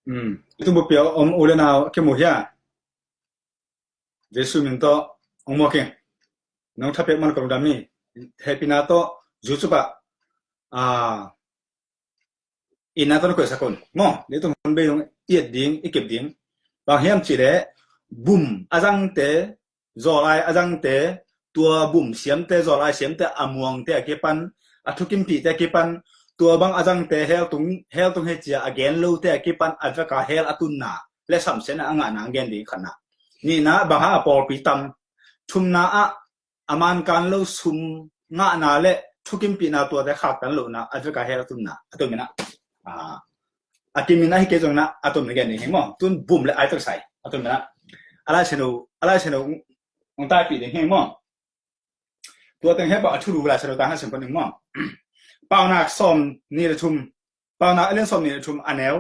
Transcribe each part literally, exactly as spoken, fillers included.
Tum bupi a om u le nau kimu hia? Jesu min tawh hong muak ing. Nong tha pek man ka lungdam hi. Hehpihna tawh YouTube ah, ah, inn ah tawh na koihsak un maw. Leitung hun bei zong i et ding, i kep ding. Bang hiam cih leh bum a zangte, zawlai a zangte, tua bum siamte, zawlai siamte a muangte a kipan, a thukimpihte a kipan, tua bang a zangte hell tung, hell tung hi ci-a a gen lote a kipan a vek a hell a tunna le samsiatna a ngahna a gen ding, khatna. Nihna, bang hang a pawlpi tam? Thumna ah a man kan lo sum ngahna le thukimpihna, tuate khaktan lohna a vek a hell a tunna. A tom in ah, ah, a kimin ahi kei zongin ah a tom in gen ding hi maw. Tun bum le ai tawh kisai a tom in ah, a Lai Siangtho, a Lai Siangtho hong taipih ding hi maw. Tua teng he bang a thulu Lai Siangtho tang hong sim pan ding maw. Paunak sawmnih le thum, Paunak a lian sawmnih le thum, a neu,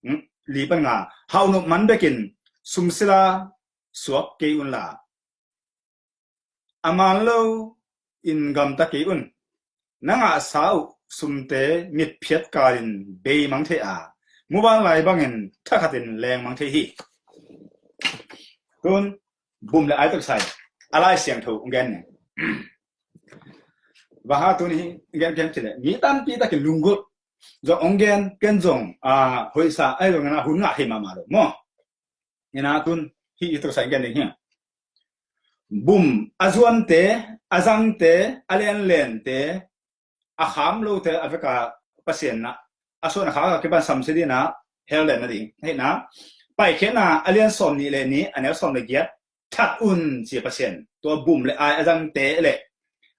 hmm, li pan nga. Hauhnop man bekin sum sila suak kei unla, a man lo in gamta kei un. Na ngahsa uh sumte mitphiat kalin beimang thei a, muvanlai bangin thakhatin lengmang thei hi. Tun bum le ai tawh kisai a Lai Siangtho hong gen ning. Bang hang tuni hi gen, gen cih leh mi tampi takin lunggulh zong hong gen, ken zong, ah, hoihsa ahi zongin ah hun ngah thei mahmah lo maw. Ina tun hih i tawh kisai gen ding hi. Bum a zuante, a zangte, a lenlente, a kham lote a vek a Pasian in ah a suan a khak a kipan samsia ding in ah hell den nading. Hih na, Paikhiatna a lian sawmnih le nih, a neu sawm le giat, that un ci Pasian. Tua bum le ai a zangte le,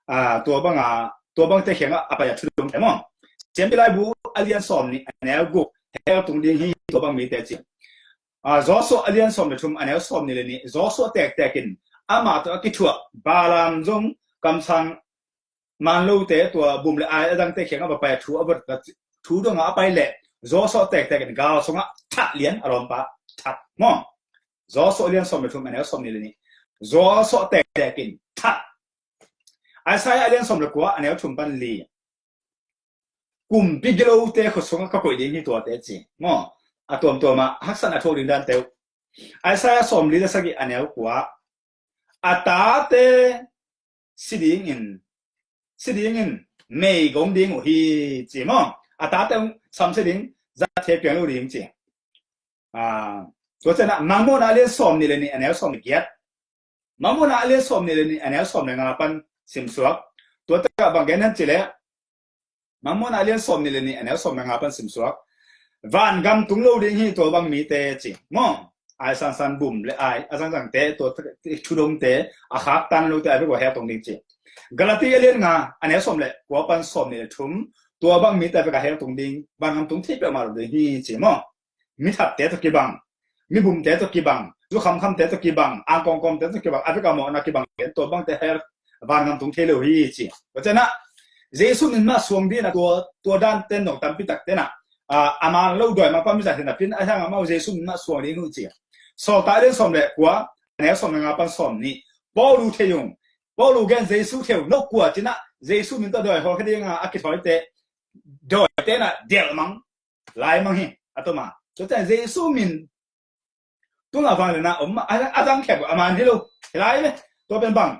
ah, tua bang a, tua bangte kiangah a pai a thudongte maw. Siampi Laibu a lian sawmnih, a neu guk, hell tung ding hi tua bang mite ci. Ah, Joshua a lian sawm le thum, a neu sawmnih le nih, Joshua tektek in amah tawh a kithuah Balaam zong kamsang man lote, tua bum le ai a zangte kiangah va pai a thu a vot, thu dongah a pai leh Joshua tektek in gal sungah that lian, a lawmpa that maw. Joshua a lian sawm le thum, a neu sawmnih le nih. Joshua tektek in that. Isaiah a lian sawm le kua, a neu thum pan li. Kumpi gilote khut sungah ka koih ding hi tuate ci maw. A tuamtuamah haksatna a thuak ding dante uh. Isaiah sawmli le sagih, a neu kua. A tate si dingin, si dingin meigong ding uh hi ci maw. A tate uh samsia ding, zatte piang lo ding ci. Ah, tua ciangin ah Mangmuhna a lian sawmnih le nih, a neu sawm le giat. Mangmuhna a lian sawmnih le nih, a neu sawm le nga pan simsuak. Tua takah bang gen hiam cih leh, Mangmuhna a lian sawmnih le nih, a neu sawm le nga pan simsuak. Vangam tung lo ding hi tua bang mite ci maw. Ai sansan, bum le ai a zangzangte, tua thudongte, a khaktan lote a vek a hell tung ding ci. Galati a lian nga, a neu sawm le kua pan sawmnih le thum. Tua bang mite a vek a hell tung ding, vangam tung thei peuhmah lo ding hi ci maw. Mi thatte tawh kibang, mi bumte tawh kibang, zu khamkhamte tawh kibang, angkawngkawmte tawh kibang, a vek a mawhna kibang lian, tua bangte hell vangam tung thei lo hi ci. Tua ciangin ah Jesu min mah suang ding in ah tua, tua dan ten dong tampi takte in ah, ah, a man lo dawi mangpa mizat hi napi in ah, a hiang amau Jesu min mah suang ding uh ci. Sawltak a lian sawm le kua, a neu sawm le nga pan sawmnih. Paulu thei ung, Paulu gen Jesu thei ung, no kua ci in ah Jesu min tawh dawi hawl kha ding a a kithawite, dawite in ah delh mang, lai mang hi, a tawm a. Tua ciang Jesu min tungah vangliatna om mah, a, a zangkhia a man hi lo, hi lai ve. Tua pen bang,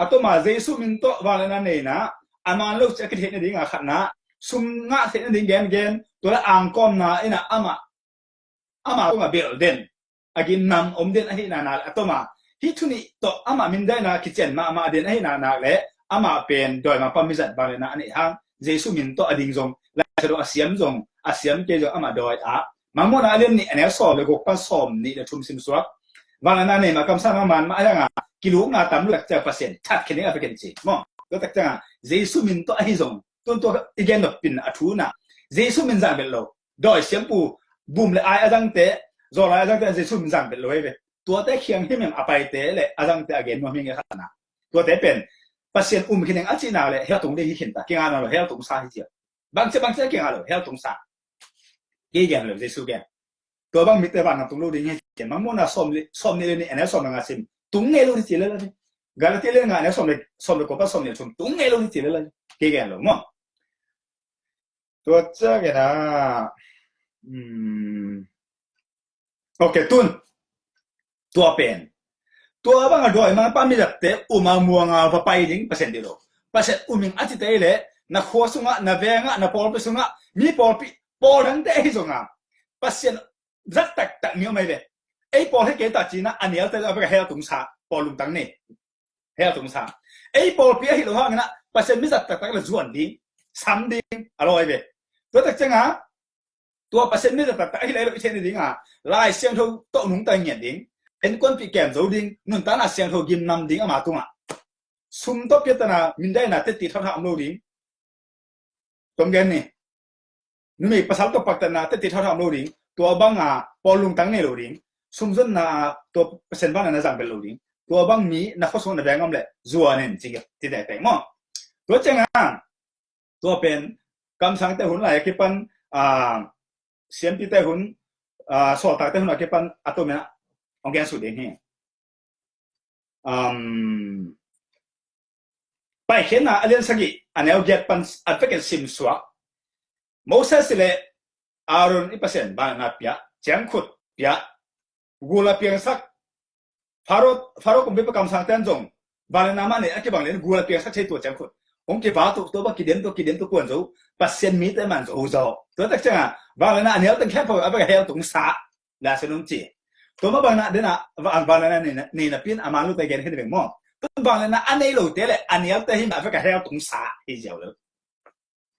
a tawm a Jesu min tawh vangliatna neihna, a man lo ci a kitheih nading a khatna, sum ngah theih nading gengen, tua le angkawmna in ah amah, amah tungah belh den, a gimnam om den ahihna nak le, a tawm a hih thu nih tawh amah mindaina kician mahmah den ahihna nak le, amah pen dawi mangpa mizat vangliatna a neih hang, Jesu min tawh a ding zong, Lai Siangtho a siam zong, a siam kei zong amah dawi a. Mangmuhna a lian nih, a neu sawm le guk pan sawmnih le thum simsuak. Vangliatna nei mah, kamsang mah, man mah a hiang a kilukna tam lo tak ciang Pasian thatkhia ding a vek in ci maw. Tua tak ciang a Jesu min tawh ahi zong, tun tua i gen nop in a thu in ah Jesu min zang belh lo. Dawi siampu, bum le ai a zangte, zawlai a zangte Jesu min zang belh lo hi ve. Tuate khiang himhim a paite le a zangte a gen nuam hi nge khatna. Tuate pen Pasian um khin ing a cihna le hell tung ding hi khin ta, kingah nawn lo, hell tung sa hi cia. Bangci, bangci a kingah lo, hell tung sa. Kei gen lo, Jesu gen. Tua bang mite vangam tung lo ding hi cia. Mangmuhna sawm le, sawmnih le nih, a neu sawm le nga sim. Tung ngei lo hi ci le la hi. Galati le nga, a neu sawm le, sawm le kua pan sawmnih le thum. Tung ngei lo hi ci le la hi. Kei gen lo maw. Tua ciangin ah, um, Ok, tun. Tua pen. Tua banga dawimangpa mizatte um a muanga va pai ding Pasian dilo. Pasian um ing a cite le, na khua sungah, na vengah, na pawlpi sungah, mi pawlpi, pawl dangte ahi zonga Pasian zat taktak mi om ahi ve. Ei pawl hi kei ta cina a nialte a vek a hell tungsa, pawl lungtang ni. Hell tungsa. Ei pawlpi ahi lo hangina Pasian mi zat taktak le zuan ding, sam ding a lawi ve. Tua tak cianga tua Pasian mi zat taktak ahi lai lo i theihna dinga Lai Siangtho tawh nungta ngiat ding, enkuanpih kem zo ding, nuntakna siangtho gimnam ding ama tungah. Sum tawh piatana mindaina teti thotha om lo ding. Tom gen ni. Numei pasal tawh paktatna teti thotha om lo ding. Tua banga pawl lungtang nei lo ding. Sumzonna tua Pasian banga na zang bel lo ding. Tua bang mi na khuasung na veng om le zuan in ci tektek maw. Tua cianga tua pen kamsangte hun lai a kipan, siampite hun, sawltakte hun a kipan a tomina hong gen suk ding hi. Paikhiatna a lian sagih a neu giat pan a vekin simsuak. Moses le Aaron i Pasian vangliatna piah, ciangkhut piah, gula piangsak, Faro, Faro kumpipa kamsangten zong vangliatna mah nei a kibang len gula piangsak thei tua ciangkhut hong kiva tuk, tua ba kidem tuk, kidem tuk kuan zo, Pasian mite man zo zaw. Tua tak cianga vangliatna a neu teng khempeuh a vek a hell tungsa. Lasen um ci. Tua mah bangna dena vangliatna nei napi in a man lote gen khin veng maw. Tua vangliatna a nei lote le a nialte hi mah a vek a hell tungsa hi ziau lo.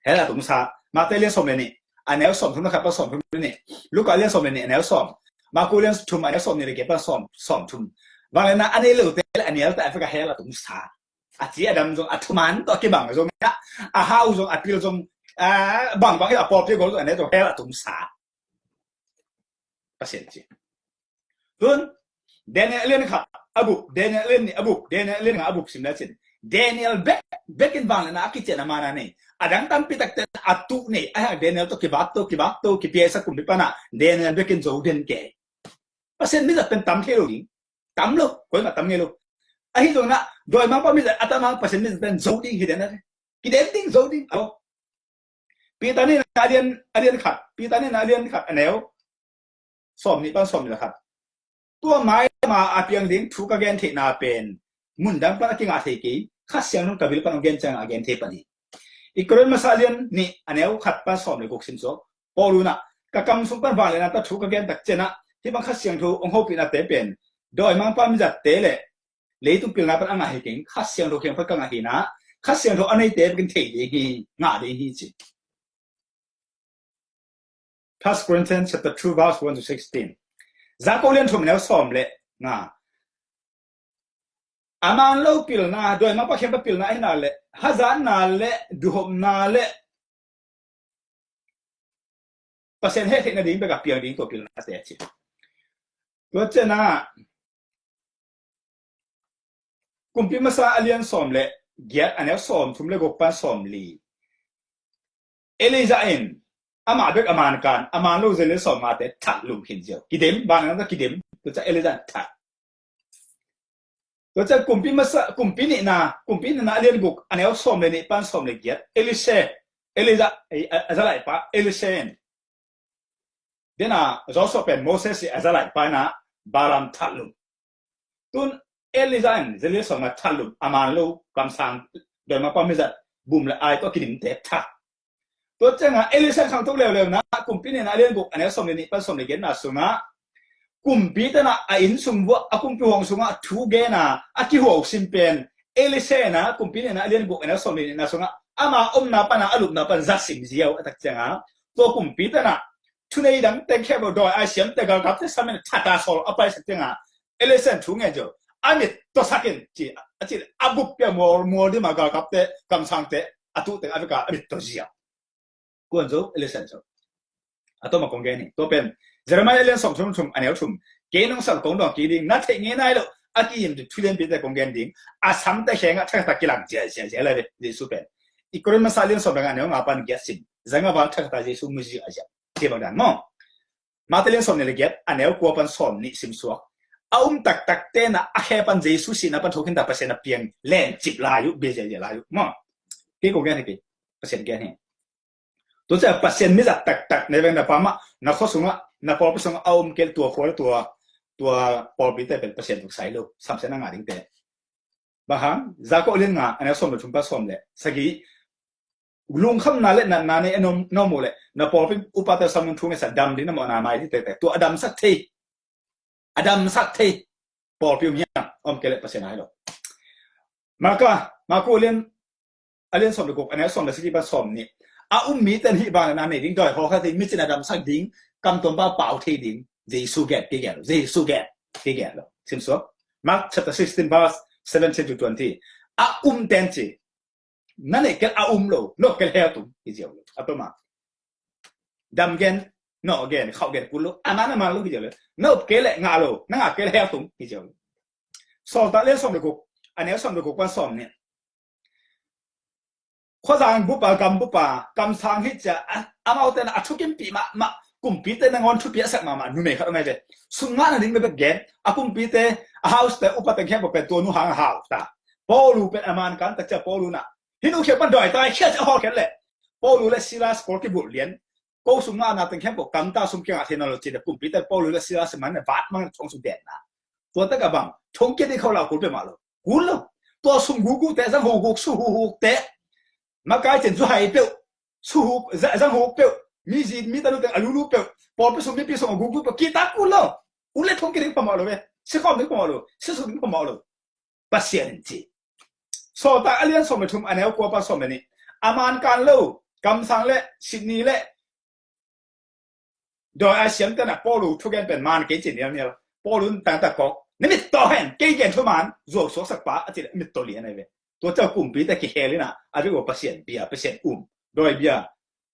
Hell a tungsa. Mate lian sawm le nih a neu sawm thum na khat pan sawm thum le nih. Luka lian sawm le nih a neu sawm. Maku lian thum a neu sawm nih le giat pan sawm, sawm thum. Vangliatna a nei lote le a nialte a vek a hell a tungsa. A ci a dam zong a thuman tawh a kibang zong a hau zong a pil zong bangbang hi a pawlpi gol zong a neu zong hell a tungsa. Pasian ci. Tun Daniel lian khat a buk, Daniel lian nih a buk, Daniel lian nga a buk sim le cin Daniel bek, bekin vangliatna a kician a mana nei. A dang tampi takte a tuh nei a hak Daniel tawh kivak to, kivak to, kipiaisak kumpi pana Daniel bekin zo den ke. Pasian mizat pen tam thei lo ding. Tam lo, koima tam ngei lo. Ahi zongna dawimangpa mizat a tamang Pasian mizat pen zo ding hi den a. Kidem ding zo ding. Aw. Peter nihna a lian, a lian khat, Peter nihna a lian khat a neu sawm nih pan sawm nih le khat. Tua mai lama a piang ding thu ka gen theihna pen mundang pan a kingah thei kei, Kha Siangtho ka bil pan a gen ciangah a gen thei pan hi. I Korin masa a lian nih a neu khat pan sawm le guk sim suak. Paul unah ka kam sung pan vangliatna ta thu ka gen tak cianah hih bang Kha Siangtho hong hopihnate pen dawimangpa mizatte le leitung pilna pan a ngah hi keng, Kha Siangtho kiang pan ka ngah hi na, Kha Siangtho a neite bekin thei ding hi, ngah ding hi ci. First Corinthians chapter two verse one to sixteen. Jakob lian thum neu sawm le nga. A man lo pilna, dawimangpa kiang pan pilna ahina le hazatna le duhopna le Pasian heh theihna ding bek a piang ding tua pilnate a ci. Tua cianah Kumpi masa a lian sawm le giat a neu sawm thum le guk pan sawm li. Elijah in amah bek a man kan, a man lo zel le sawm ngate that lum khin ziau. Kidem, vangliatna kidem, tua ciang Elijah in that. Tua ciang kumpi masa, kumpi nihna, kumpi nihna a lian guk a neu sawm le nih pan sawm le giat. Elisha, Elijah, a, a, a zalaihpa Elisha in dena Joshua pen Moses i a zalaihpa ina Balaam that lum. Tun Elijah in zel le sawm nga that lum, a man lo kamsang dawimangpa mizat bum le ai tawh kidimte that. Tua cianga Elisha in khangto leuleu na, kumpi nihna a lian guk a neu sawm le nih pan sawm le giatna sungah kumpi tana a inn sung vuah a kumpi huang sungah thu gena a kihuau sim pen Elisha ina kumpi nihna a lian guk a neu sawm le nihna sungah ama omna pana a lupna pan za sim ziau a tak cianga tua kumpi tana thunei dang teng khep lo dawi ai siamte galkapte samin thata sawl a paisak cianga Elisha in thu ngen ziau a mit tawsak in ci a ci a bup pia mual mual dima galkapte kamsangte a tuh teng a veka a mit taw ziau. Kuan zo Elisha in zo. A tawma kong gen hi. Tua pen Jeremiah lian sawm thum thum a neu thum. Kei nong sal kong dawng kik ding, na theih ngei nai lo a ki-im thu lianpite kong gen ding. A sangte khengah thakhatak kilang ziazia zia lai ve Jesu pen. I Korin masa lian sawm le nga a neu nga pan giat sim. Zanga val thakhata Jesu muzi a ziak. Cia bang dan maw. Mate lian sawm nih le giat a neu kua pan sawm nih sim suak. A um taktak tena a khe pan Jesu sihna pan thokhinta Pasian a piang len cip lai uh, bia ziazia lai uh maw. Kei kong gen hi kei. Pasian gen hi. Tua ciah Pasian mizat taktak na veng na pamah na khua sungah na pawlpi sung a om kei le tua khua le tua, tua pawlpite pen Pasian thu kisai lo, samsiatna ngah dingte. Bang hang, Jakob a lian nga, a neu sawm le thum pan sawm le sagih, lungkhamna le natna nei a na om uh leh, na pawlpi upate sam nung thu ngetsa dam ding na mawhna mai ding tektek, tua a damsak thei, a damsak thei pawlpi om hiam, om kei leh Pasian a hi lo. Marka, Marku a lian, a lian sawm le guk, a neu sawm le sagih pan sawm nih. A um mite in hih bang natna nei ding, dawi hawlkhiat ding, mi cina damsak ding, kam tuampa pau thei ding, Jesu gen, kei gen lo, Jesu gen, kei gen lo. Sim suak. Mark chapter sixteen, verse seventeen to twenty. A umte in ci, na neih kei a um lo, na up kei le hell tung, hi ziau lo. A tawm a, dam gen, nawh gen, khauh gen kul lo, a man a man lo, hi ziau lo. Na up kei leh ngah lo, na ngah kei le hell tung, hi ziau lo. Sawltak a lian sawm le guk, a neu sawm le guk pan sawm nih. Khuazang bup a, gam bup a, kamsang hi cia, a, amaute na a thukimpih mahmah, kumpite nangawn thupi a sak mahmah numei khat om hi ve. Sum ngahna ding bek gen, a kumpite, a house te, upa teng khempeuh pen tua nu hang a hau ta. Paulu pen a man kan tak cia Paulu na, hih nu khempeuh pan dawi ta, khiat cia a hawlkhiat leh. Paulu le Silas kawl kibulh lian, ko sum ngahna teng khempeuh kang ta, sum kingah thei nawn lo ci-in a kumpite Paulu le Silas man na vat mang thong sung den na. Tua tak a bang, thong kia ding khauh lau kul peuhmah lo. Kul lo. Tua sum gukgukte, zang hukguk, su hukgukte, makai cin su hai peuh, su huk, za-, zang huk peuh, mi zi, mi tanu teng a lulu peuh, pawlpi sung mipi sung a gukguk peuh, kita kul lo. Kul le thong kia ding phamawh lo ve. Sikhawm ding phamawh lo. Sisuk ding phamawh lo. Pasian in ci. Sawltak a lian sawm le thum, a neu kua pan sawm le nih. A man kan lo, kamsang le, Sydney le, dawi a siamte na Paulu thugen pen man kei ci nialnial. Paulu in tangtak kawk, na mit tawh hen, kei gen thuman, zuau suaksak pa, a ci leh mit tawh lian ahi ve. Tua cia kumpite kihel in a, a vek uh Pasian bia, Pasian um. Dawi bia,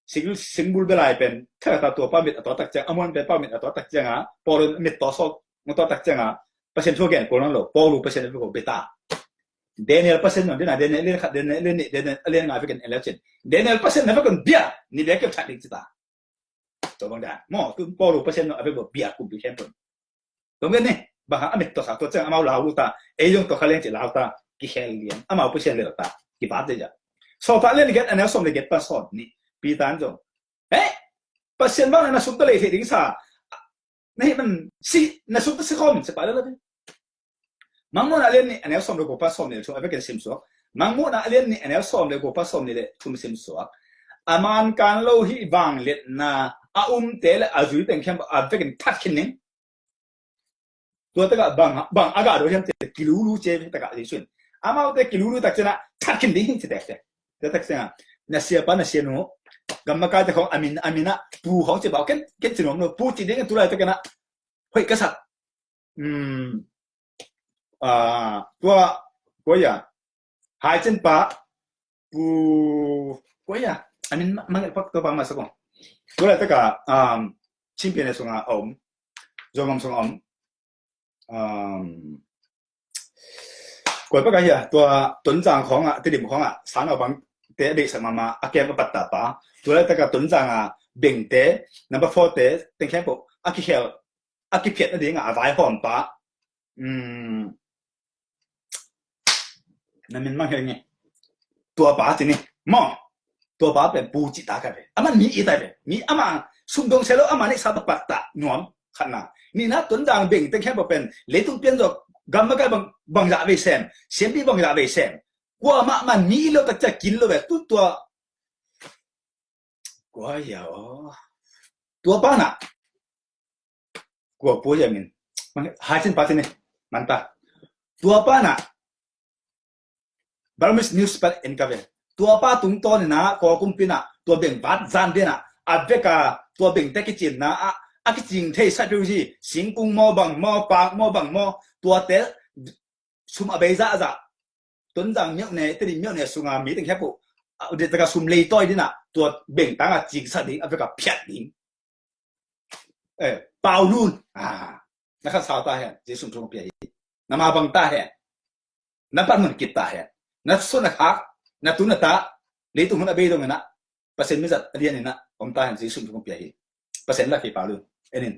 sing, singbul belai pen, thakata tua pa mit a tawh tak ciang, a muan pen pa mit a tawh tak ciang a, Paulu in mit tawh sawk, a tawh tak ciang a, Pasian thu gen kul nawn lo, Paulu Pasian a vek uh bia ta. Daniel Pasian nawn ding a, Daniel a lian khat, Daniel a lian nih, Daniel a lian nga vekin en le cin. Daniel Pasian na vek un bia, ni bia keu that ding ci ta. Tua bang dan. Maw, tu Paulu Pasian a vek uh bia kumpi khempeuh. Tua ngen ni, bang hang a mit tawh sa tua ciang amau lau lu ta, ei zong tua kha leng ci lau ta, kihel lian, amau Pasian lel ta, kibat dei ja. Sawltak a lian giat a neu sawm le giat pan sawm nih, Peter in zong. Hei, Pasian bang na sum ta lei thei ding sa, na hih man si, na sum ta si khawm in si pa le la ding. Mangmuhna a lian nih a neu sawm le guk pan sawm nih le thum a vekin sim suak. Mangmuhna a lian nih a neu sawm le guk pan sawm nih le thum sim suak. A man kan lo hih vangliatna a umte le a zui teng khempeuh a vekin that khin ning. Tua takah bang, bang a gah dawh hiam cih leh kilulu ci takah Jesu in. Amaute kilulu tak ciangah that khin ding hi ci tektek. Tua tak ciangah na siapa na sianu, gam makaite khawng a min, a min ah pu khawng ci bau ken, ken ci nuam lo. Pu ci ding tu laitakin ah hoih ka sak. Hmm. Ah, tua, kua ia, Hai Cin Pa, Pu, kua ia, a min ma-, mangngilh pak tua pa masa kong. Tua laitak a, um, Chin Pyine sungah a om, Zomang sungah a om. Um, kua i pak a hia, tua Tonzang khawngah, Tedim khawngah, sangnaupangte a deihsak mahmah, a kem a pattah pa. Tua laitak a Tonzang a bengte, number four te, teng khempeuh a kikhel, a kiphiat nadingah a vaihawm pa. Um, na min mang hel nge. Tua pa ci ni. Maw. Tua pa pen Pu ci ta ka ve. Amah mi i ta ve. Mi amah sum dong se lo, amah neihsa pattah nuam khatna. Nihna Tonzang beng teng khempeuh pen leitung pian zawh, gam makai bang, bangzah vei sem. Siampi bangzah vei sem. Kuamah man mi i lo tak ciah kin lo ve. Tu tua. Kua ia aw. Tua pa nah. Kua Pu ia min. Hai Cin Pa ci ni. Manta. Tua pa nah. Burmese news pan en ka ve. Tua pa tungtawn in ah, Kawl kumpi in ah, tua beng vat zan den ah, a vek a, tua bengte kicinna ah, a kicing thei sa peuh hi, singkung maw bang maw, paak maw bang maw, tuate sum a bei zahzah. Tonzang myoh ne, Tedim myoh ne sunga mi teng khempeuh, a, de taka sum leitawi ding ah, tua beng tang a cingsak ding, a vek a phiat ding. Eh, Paulun, ah, na khat sau ta hen, Jesu thong pia hi. Na ma bang ta hen. Na pan mun kip ta hen. Na sun a khak, na tun a ta, leitung hun a bei dong in ah, Pasian mizat a lian in ah, om ta hen, Jesu thong pia hi. Pasian lak hi Paulun. En in.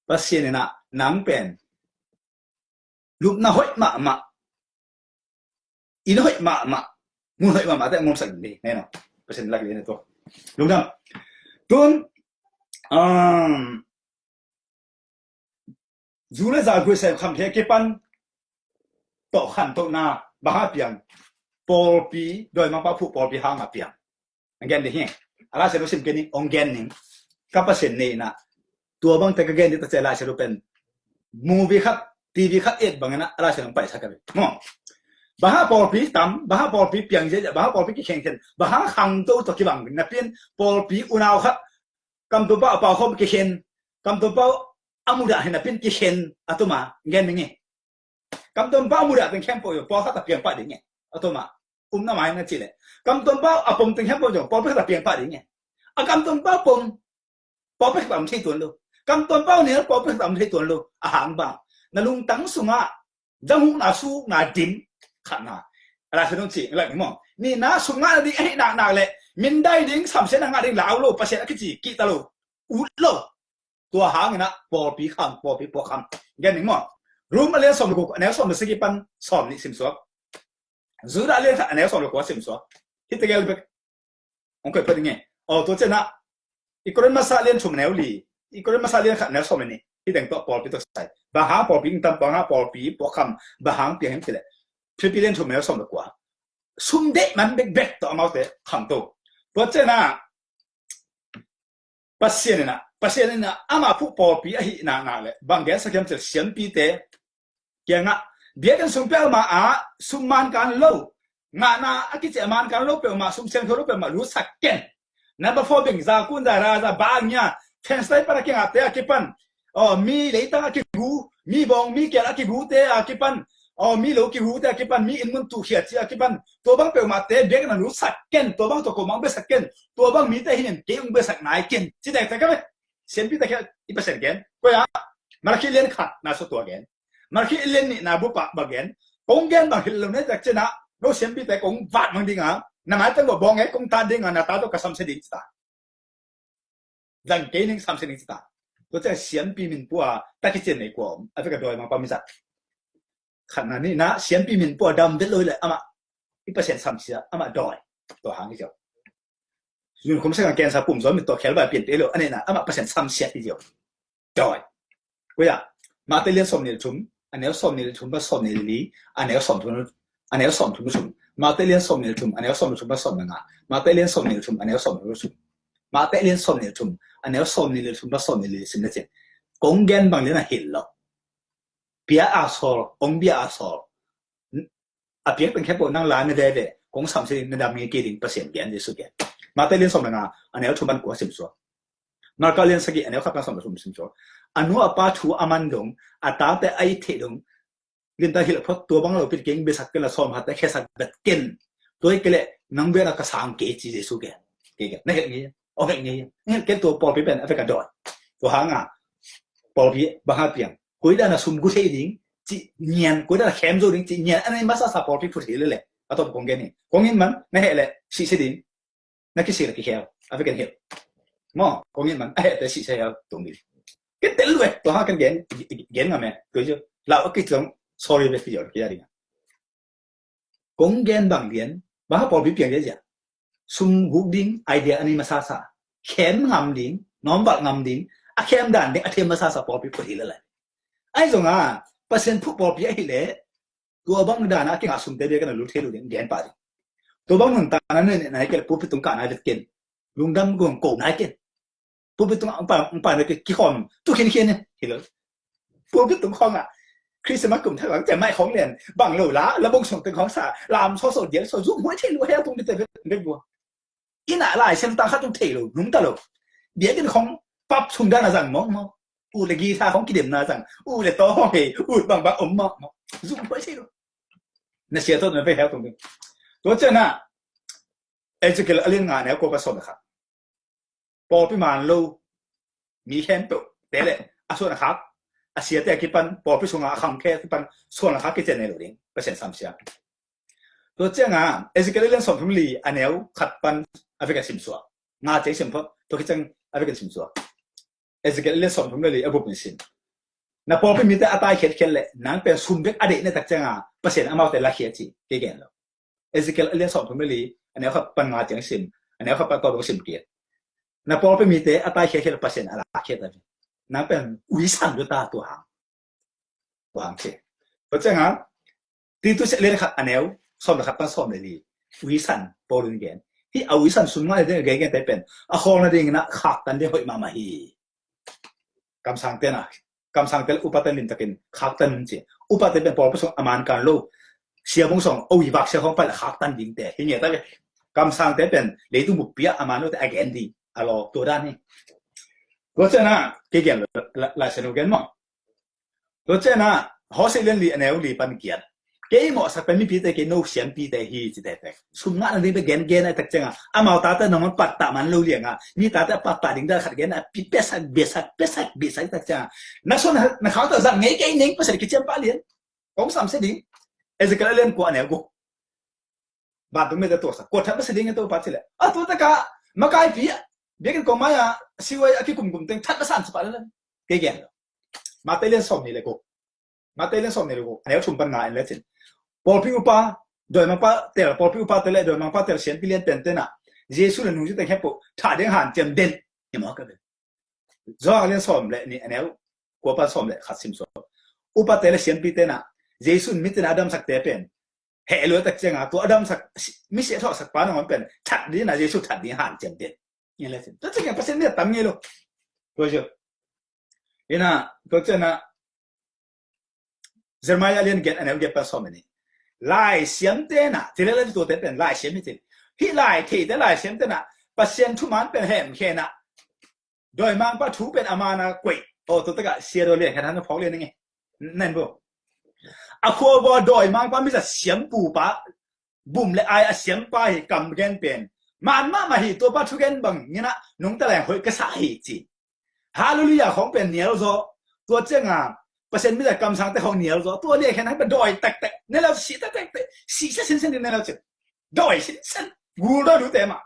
Pasian in ah, nang pen lupna hoih mahmah, inn hoih mahmah, mun hoih mahmah te a ngomsak ding hi, neno. Pasian lak lian hi tua. Lungdam. Tun, um, Zu le za guai sem kham thei a kipan tawh khantohna bang hang piang? Pawlpi, dawimangpa phuh pawlpi hang a piang. Hong gen ding hi. A Lai Siangtho sim kei ning, hong gen ning. Ka Pasian neihna, tua bangte ka gen ding ta ciang Lai Siangtho pen movie khat, TV khat et bangin a Lai Siangtho hong paisa ka ve maw. Bang hang pawlpi tam, bang hang pawlpi piang ziahziah, bang hang pawlpi kikhen khen, bang hang khangto tawh kibang napi-in pawlpi unau khat, Kam Tuam Pau a pau khawm kikhen, Kam Tuam Pau a mudah hi napi-in kikhen a tuma gen ning hi. Kam Tuam Pau a mudah teng khempeuh zong pawlkhat a piang pah ding hi. A tuma umna mai na cih leh Kam Tuam Pau a pom teng khempeuh zong pawlpi khat a piang pah ding hi. A Kam Tuam Pau pom pawlpi khat a om thei tuan lo. Kam Tuam Pau nial pawlpi khat a om thei tuan lo. A hang bang, na lungtang sungah zanghukna, sukna dim khatna. A Lai Siangtho cih lak ni maw. Nihna sum ngah nading ahih naknak leh mindai ding, samsiatna ngah ding lau lo, Pasian a kici kihta lo, ut lo. Tua hangin ah pawlpi khang, pawlpi puak kham. Gen ning maw. Rom a lian sawm le guk, a neu sawm le sagih pan sawm nih simsuak. Judah a lian khat, a neu sawm le kua simsuak. Hih tegel bek hong koih phot ning e. Aw, tua ciangin ah i Korin masa lian thum a neu li, i Korin masa lian khat a neu sawm le nih, hih teng tawh pawlpi tawh kisai. Bang hang pawlpi tam, bang hang pawlpi puak kham, bang hang piang hiam cih leh Philippi lian thum a neu sawm le kua. Sum deih man bekbek tawh amaute khangto. Tua ciangin ah Pasian in ah, Pasian in ah amah phuh pawlpi ahih naknak leh bang gensak hiam cih leh siampite kiangah, biakinn sung peuhmah ah sum man kan lo, ngahna a kiciah man kan lo peuhmah, sum siangtho lo peuhmah lutsak ken. Number four bing, zakun, zara, za, bang nia, fence tai pan a kingahte a kipan, aw, mi leitang a kigu, mi bawng mi kial a kigute a kipan, aw, mi lo kigute a kipan, mi inn mun tuhkhiat cih a kipan, tua bang peuhmahte biakinn ah lutsak ken, tua bang tawh ko mang besak ken, tua bang mite hi nen kei hong besak nai ken. Ci tektek a ve. Siampite kiang i Pasian gen. Koi ah? Malakhi lian khat na sawt tua gen. Malakhi lian nihna bup ah bang gen? Kong gen bang hilh lo na hih tak ciangin ah, no siampite kong vat mang ding a, na maitang bawng e kong tat ding a, na ta tawh ka samsia ding ci ta. Zang kei ning, samsia ning ci ta. Tua ciang siampi min pua, ta kician nei kua om, a vek a dawimangpa mizat. Khatna, nihna, siampi min pua dam vet lo hi leh amah i Pasian samsia, amah dawi. Tua hang hi ziau. Yun khum seng a kensa pum zaw mit tawh khel bai pian pe lo, a nihna amah Pasian samsia hi ziau. Dawi. Koi ah? Matthai lian sawm nih le thum, a neu sawm nih le thum pan sawm nih le li, a neu sawm thum, a neu sawm thum le thum. Matthai lian sawm nih le thum, a neu sawm le thum pan sawm le nga. Matthai lian sawm nih le thum, a neu sawm thum le thum. Matthai lian sawm nih le thum, a neu sawm nih le thum pan sawm nih le li sim le cin. Kong gen bang lian a hilh lo. Bia a sawl, kong bia a sawl. A piak teng khempeuh nang la na veve, kong samsia ding, na dam ngei kei ding, Pasian gen, Jesu gen. Matthai lian sawm le nga, a neu thum pan kua simsuak. Marka lian sagih, a neu khat pan sawm le thum simsuak. A nu a pa thu a man dong, a tate a it theih dong, limtak hilh phot, tua bang lo pit keng, besak ken la sawm khat te khesak bet ken. Tua hi kei leh nang biakna ka sang kei ci Jesu gen. Kei gen. Na hilh ngei, aw hilh ngei. Na hilh ken, tua pawlpi pen a vek a dawi. Tua hang a pawlpi bang hang piang? Koi dan a sum gu thei ding cih ngian, koi dan a khem zo ding cih ngian a nei masasa pawlpi phut hi lel e. A tawp kong gen hi. Kong it man, na heh leh sihsia ding. Na kisik leh kikhel, a vek ken hilh. Maw, kong it man, a hehte sihsia hel tung ding. Ken tel lue, tua hang ken gen, gen ngam e, tua hi cu. Lau a kicong, sorry ve, ki zol ki a ding a. Kong gen bang lian, bang hang pawlpi piang lian zia. Sum guk ding idea a nei masasa. Khem ngam ding, nawmvalh ngam ding, a khem dan ding a them masasa pawlpi phut hi lel lai. Ahi zongin Pasian phuh pawlpi ahih leh tua bang dan a kingah sumte biakinn ah lut thei lo ding, gen pah ding. Tua bang nuntakna nei, nei kei leh pulpit tung kah nai vet ken. Lungdam gong ko nai ken. Pulpit tung ah hong pai, hong pai nai ken, kikhawm tu khinkhin hi lo. Pulpit tung khawng ah Christmas kum thak lang cemai khawng lian bang lo la, la bong sung teng khawng sa, lam sawsawh dial sawh, zumhuai thei lo, hel tung dite vet, vet bua. Inn ah Lai Siangtho tang khat tung thei lo, nungta lo. Biakinn khawng pap sung dan a zang mawkmawk. Ut le guitar khawng kidemna zang. Ut le taw khawng hei, ut bangbang om mawkmawk. Zumhuai thei lo. Na sia tawh na vei hel tung ding. Tua ciangin ah Ezekiel a lian nga, a neu kua pan sawm le khat. Pawlpi man lo mi khempeuh te le a suan a khak, a siate a kipan, pawlpi sungah a khangkhia a kipan suan a khak kician nei lo ding, Pasian samsia. Tua ciangin Ezekiel a lian sawm thum li, a neu khat pan a vek a simsuak. Nga ciang sim phot, tua khit ciang a vek a simsuak. Ezekiel a lian sawm thum le li, a bup nih sim. Na pawlpi mite a tai khiatkhiat leh nang pen sum bek a deih na tak ciangin Pasian amaute lakhia ci, kei gen lo. Ezekiel a lian sawm thum le li, a neu khat pan nga ciang sim, a neu khat pan tawp sim kei. Na pawlpi mite a tai khiatkhiat leh Pasian a lakhia ta ve. Nang pen ui san lo ta tua hang. Tua hang ci. Tua ciangah Titus lian khat a neu sawm le khat pan sawm le li, uisan Paul in gen. Hih a uisan sum ngah nading a gen gen te pen a khawl nadingin ah khaktan ding hoih mahmah hi. Kamsangte na, kamsangte le upate limtakin khaktan un ci. Upate pen pawlpi sung a man kan lo, sia bung sung o i vak sia khawng pan le khaktan dingte hi nge ta ve. Kamsangte pen leitung buppi ah a man lote a gen ding a law tua dan hi. Tua ciangah kei gen lo, la- Lai Siangtho gen maw. Tua ciangah Hosea lian li a neu li pan giat, kei mawhsak pen mipite kei no siampite hi ci tektek. Sum ngah nading pen gen gen a tak ciangah amau tate nangawn pattah man lo liangah mi tate a pattah ding dan khat gen a pi- piasak biasak piasak biasak tak ciangah na suan na khak tawh zat ngei kei ning Pasian kiciam pah lian. Kong sam sia ding. Ezekiel a lian kua a neu guk. Vantung mite tuaksak kua that masa ding a Topa ci leh a tua takah makaipi ah biakinn kong mai-ah siuai a kikumkum teng that masa an ci pah leh kei gen lo. Mate lian sawm ni le guk. Mate lian sawm ni le guk a neu thum pan nga en le cin. Pawlpi upa, dawimangpa tel, pawlpi upa tel le dawimangpa tel siampi lian pen tenah Jesu le nungzui teng hempo thah ding hanciam den. Hi maw ka ben. Johan lian sawm le ni a neu kua pan sawm le khat sim sawm. Upate le siampi tenah Jesu in mi tenah a damsakte pen heh lua tak ciangah tua a damsak mi siah thawhsak pa nangawn pen that ding a Jesu that ding hanciam den. Tua ciangah Pasian mi a tam ngei lo. Tua ciangah ina tua ciangah Jeremiah lian giat a neu giat pan sawm ni. Lai siam tenah ti le la tuate pen lai siam hi ti. Hih lai theite lai siam tenah Pasian thuman pen hemkhenah dawimangpa thu pen a mana kuaih. Aw tua takah sia daw lian khen han phawk lian nge. Nen bo a khua vua dawimangpa mizat siampupa bum le ai a siampa hi kam gen pen man mahmah hi. Tuapa thugen bang nginah nungta leng hoih ka sa hi ci. Halleluiah khawng pen nial zaw. Tua cianga Pasian mizat kamsangte khawng nial zaw. Tua lian khen han pen dawi tektek ne lo si tektek si sia sinsen ding ne lo ci. Dawi sinsen gul dawi lute mah.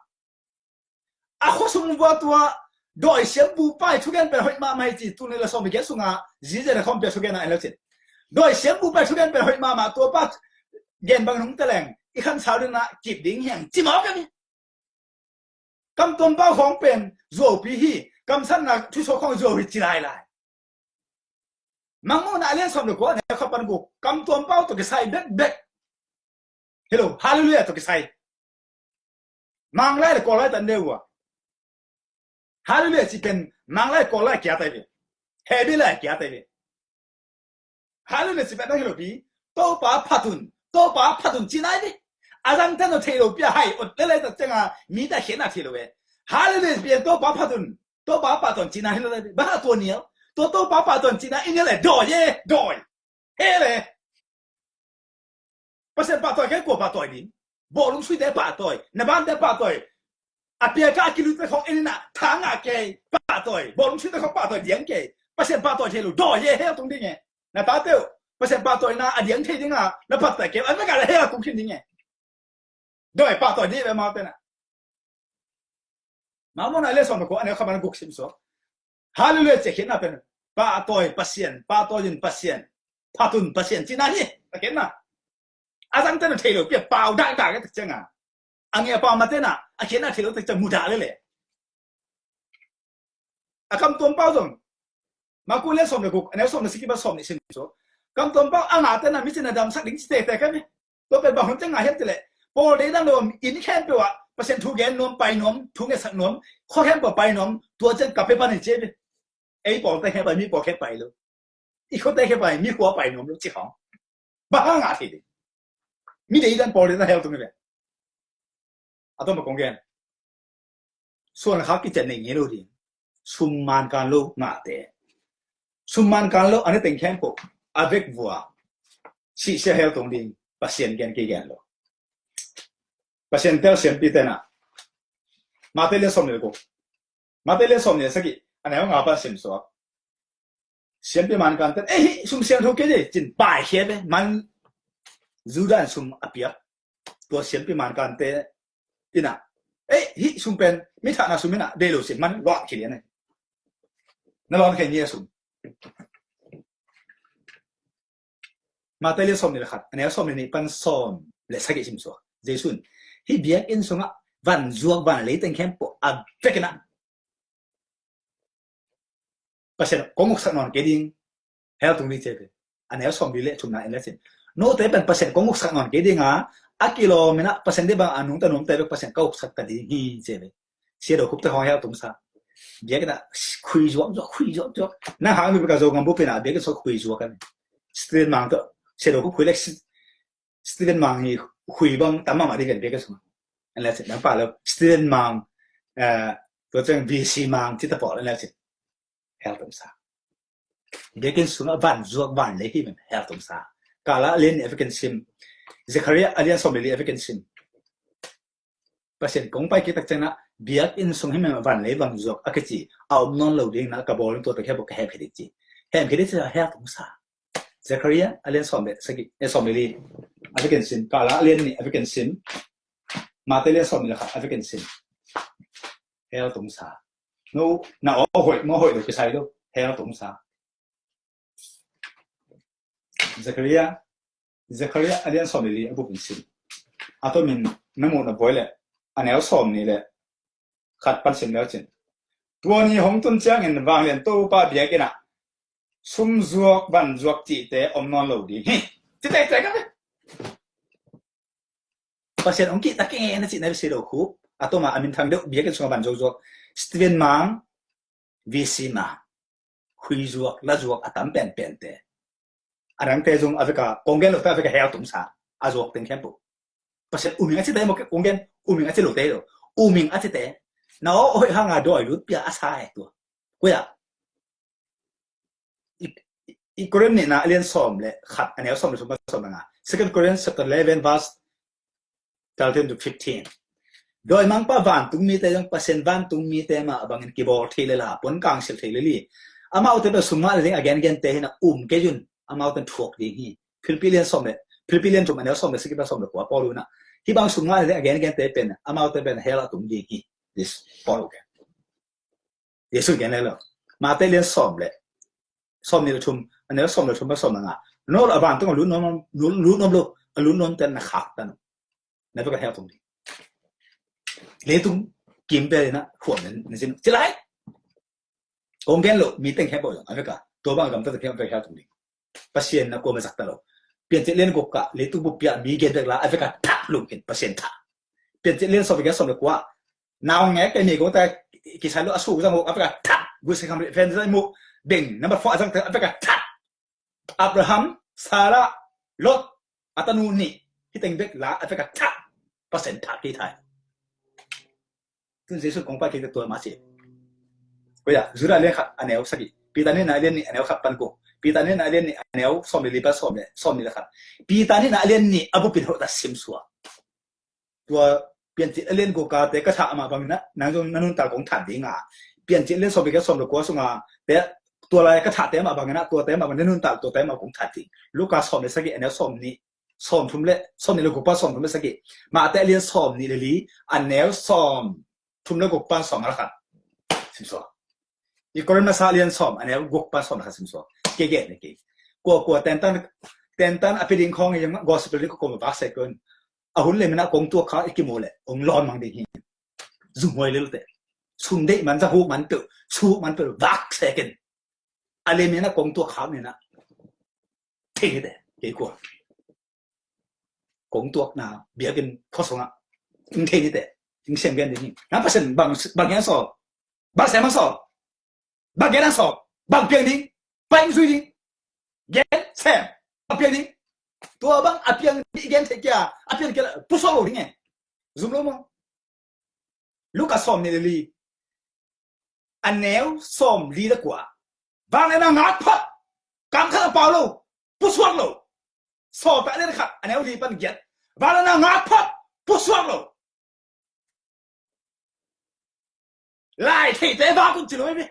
A khuasung vua tua dawi siampu pai thugen pen hoih mahmah hi ci. Tuni la sawm i gen sunga zize le khawm pia thugen a en lo cin. Dawi siampu pai thugen pen hoih mahmah tua pa gen bang nungta leng i khan sau dina kip ding hiang ci mawk a mi. Kamtuam pau khawng pen zuaupi hi. Kamsanna thusaw khawng zuau hi ci lailai. Mangmuhna a lian sawm le kua a neu khat pan guk kamtuam pau tawh kisai bekbek. Hello, halleluiah tawh kisai. Manglai le kawllai tan deuh uh a halleluiah ci pen manglai kawllai kia tai ve. Hebi lai kia tai ve. Halleluiah ci pen dang hello pi. Topa phatun, Topa phatun ci nai ve. A zang tan no thei lo pia hai ot le lai tak cianga mi ta khian a thei lo ve. Halleluiah ci pen Topa phatun. Topa pahtawn cihna hi lo lai. Bang a tua nial tua Topa pahtawn cihna i nial le dawi e dawi. He le. Pasian pahtawi kei kua pahtawi ding. Bawlung suite pahtawi na bante pahtawi. A piaka a kilute khong inina thanga kei pahtawi bawlung suite khong pahtawi diang kei. Pasian pahtawi thei lo dawi e he tung ding e. Na tate uh Pasian pahtawina a diang thei dinga na pahtawi kei a veka le he a tung khin ding e. Dawi pahtawi dih ve mau tena. Mamona le sawm ko ane khaman guk sim so. Halleluiah ce khitna pen pahtawi Pasian, pahtawi in Pasian, phatun Pasian cina hi. A khitna a zang tena thei lo pia pau dak dak tak cianga a ngia pau ma tena a khitna thei lo tak ciang muda le le. A kamtuam pau zong Maku le sawm le guk a neu sawm le siki ba sawm ni sim so. Kamtuam pau a nga tena mi cina damsak ding ci tete ka mi. Tua pen bang hun te ngai hiam ti leh pawl dei dang lo in khempeuh ah Pasian thu gen nuam pai nuam thu ngetsak nuam khua khempeuh pai nuam tua cian ka pe pan in cia ve. Ei pawl te khempeuh mi pawl khempeuh pai lo. I khua te khempeuh pai mi khua pai nuam lo ci khawng. Bang hang a thei dei. Mi dei dang pawl dei dang hel tung ve. A tawm a kong gen. Suan khak kician nei ngei lo ding. Sum man kan lo ngahte. Sum man kan lo a ne teng khempeuh a vek vua sihsia hel tong ding. Pasian gen kei gen lo. Pasian tel siampi tena. Mate lian sawm le guk. Mate lian sawm le sagih a neu nga pan sim suak. Siampi man kan ten ei hi sum siang tho kei dei cin pai khia ve man. Judan sum a piak. Tua siampi man kan te ina ei hi sum pen mi thahna sum ina dei lo sin man luah khi lian. Na luah khe ni a sum. Mate lian sawm le khat a neu sawm le nih pan sawm le sagih sim suak. Jesu in hi biakinn sungah van zuak van lei teng khempeuh a vekina Pasian kong uksak nawn kei ding. Hel tung ding cia ve. a neu sawmli le thumna en le cin. Note pen Pasian kong uksak nawn kei ding a, a kilawm in ah Pasian deih bang a nungta nuamte bek Pasian ka uksak ta ding hi ci ve. Sia Do Khup te hong hell tung sa. Biakinn ah khui zuak zuak, khui zuak zuak. Nang hang mi bek a Zogam bup in ah biakinn sung khui zuak a. Stephen Mang tawh Sia Do Khup khui le Stephen Mang hi khui bang tam mahmah ding ken biakinn sungah. En le cin, nang pa lo Stephen Mang, eh, tua ciang V C Mang ci ta pawl en le cin. Hell tung sa. Biakinn sungah van zuak van lei hi men hell tung sa. Kala a lian nih a vekin sim. Zechariah a lian sawm le li a vekin sim. Pasian kong pai kik tak ciangin ah biakinn sung hi men van lei van zuak a kici a om nawn lo ding na ka bawl in tua tak heh bawk ka hemkhia ding ci. Hemkhia ding ci a hell tung sa. Zechariah a lian sawm le sagih, eh, sawm le li a vekin sim. Kala a lian nih a vekin sim. Mate lian sawm le khat a vekin sim. Hell tung sa. No, na aw hoih, maw hoih lo kisai lo. Hell tung sa. Zechariah, Zechariah a lian sawm le li a bup in sim. A tomin na muh na buai le a neu sawm nih le khat pan sim le cin. Tua ni hong tun ciangin vanglian Topa biakinn ah sum zuak van zuak cihte om nawn lo ding hi. Ci tektek a ve. Pasian hong kihta kei nge na cihna ve Sia Do Khup. A toma a minthang deuh biakinn sungah van zuak zuak. Stephen Mang, V C Mang. Khui zuak, la zuak a tam penpente. A dangte zong a veka kong gen lote a veka hell tung sa. A zuak teng khempeuh. Pasian uming a cite maw kong gen, uming a ci lote lo. Uming a cite. Na aw hoih hanga dawi lut pia a sa e tua. Kuya. I, i, i Korin nihna a lian sawm le khat a neu sawm le sawm le nga. Second Corinthians chapter eleven verse thirteen to fifteen. Dawimangpa vantung mite zong Pasian vantung mite mah bangin kibawl thei le la, puan kangsil thei le li. Amaute bel sum ngah le ding a gengente hi na um kei un. Amaute thuak ding hi. Philippi lian sawm le, Philippi lian thum a neu sawm le sagih pan sawm le kua Paul un ah. Hih bang sum ngah le ding a gengente pen amaute pen hell a tung ding hi. This Paul gen. Jesu gen le lo. Mate lian sawm le sawm nih le thum, a neu sawm le thum pan sawm le nga. No lo a vantung a lut nuam, lut nuam lo, a lut nuam ten na khak tan. Na veka hell tung ding. Leitung kim pen na khuam na zin. Ci lai. Kong gen lo, mi teng khempeuh zong a veka. Tua bang a gamta teng khempeuh a veka hell tung ding. Pasian na kuama zak ta lo. Piancil lian guk ah leitung bup pia mi gen bek la a veka thah lungkin Pasian thah. Piancil lian sawm le kua, sawm le kua. Naungek kei mi gota kisai lo a su zang ho a veka thah. Gusi kham ri fen zai mu beng number four a zang te a veka thah. Abraham, Sarah, Lot, a tanu nih. Hih teng bek la a veka thah. Pasian thah kei thai. Tun Jesu kong pai kik tua mah ci. Koya, Judah lian khat a neu sagih. Peter nihna a lian nih a neu khat pan guk. Peter nihna a lian nih a neu sawm le li pan sawm le, sawm nih le khat. Peter nihna a lian nih a bupin hoh ta sim sua. Tua Piancil a lian guk a te ka thah mah bangin ah, nang zong na nuntak kong that ding a. Piancil a lian sawm le kua, sawm le kua sunga te tua lai ka thah te mah bangin ah, tua te mah bangin na nuntak tua te mah kong that ding. Luka sawm le sagih a neu sawm nih sawm thum le, sawm nih le guk pan sawm thum le sagih. Mate a lian sawm nih le li, a neu sawm thum le guk pan sawm le khat. Sim sua. I Korin masa a lian sawm, a neu guk pan sawm le khat sim sua. Kei gen ne kei. Kua kua tentan, tentan a pia ding khawng i gospel ding kua kua ma vak sek un. A hun le mina kong tuak kha i kimu le, ong lawn mang ding hi. Zumhuai le lute. Sum deih man, za huk man peuh, su huk man peuh, vak sek in. A le mina kong tuak khak nina. Thei nite, kei kua. Kong tuakna, biakinn khua sungah. Ing thei nite, ing sem gen ding hi. Na Pasian bang, bang gen sawl. Bang sem bang sawl. Bang gen bang sawl. Bang piang ding. Bang zui ding. Gen sem. Bang piang ding. Tua bang a piang ding gen thei kia. A piang kia la, pusuak lo ding e. Zum lo maw. Luka sawm nih le li. A neu sawm li le kua. Vanglian a ngak phot. Kam khat a pau lo. Pusuak lo. Sawltak a lian khat a neu li pan giat. Vanglian a ngak phot. Pusuak lo. Lai theite vak un ci lo ei ve.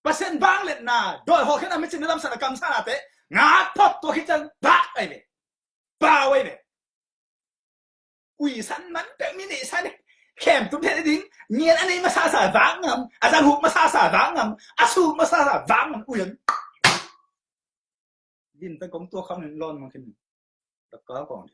Pasian vangliatna dawi hawlkhiatna micin na damsakna kamsaknate ngak phot, tua khit ciang vak ei ve. Pau ei ve. Ui san man peuh mi neih san khem tum thei ding. Ngian a nei masasa vak ngam. A zan huk masasa vak ngam. A su masasa vak ngam. Ui an. Din ta kong tua khang in lawn mang khin. Ta ka kong.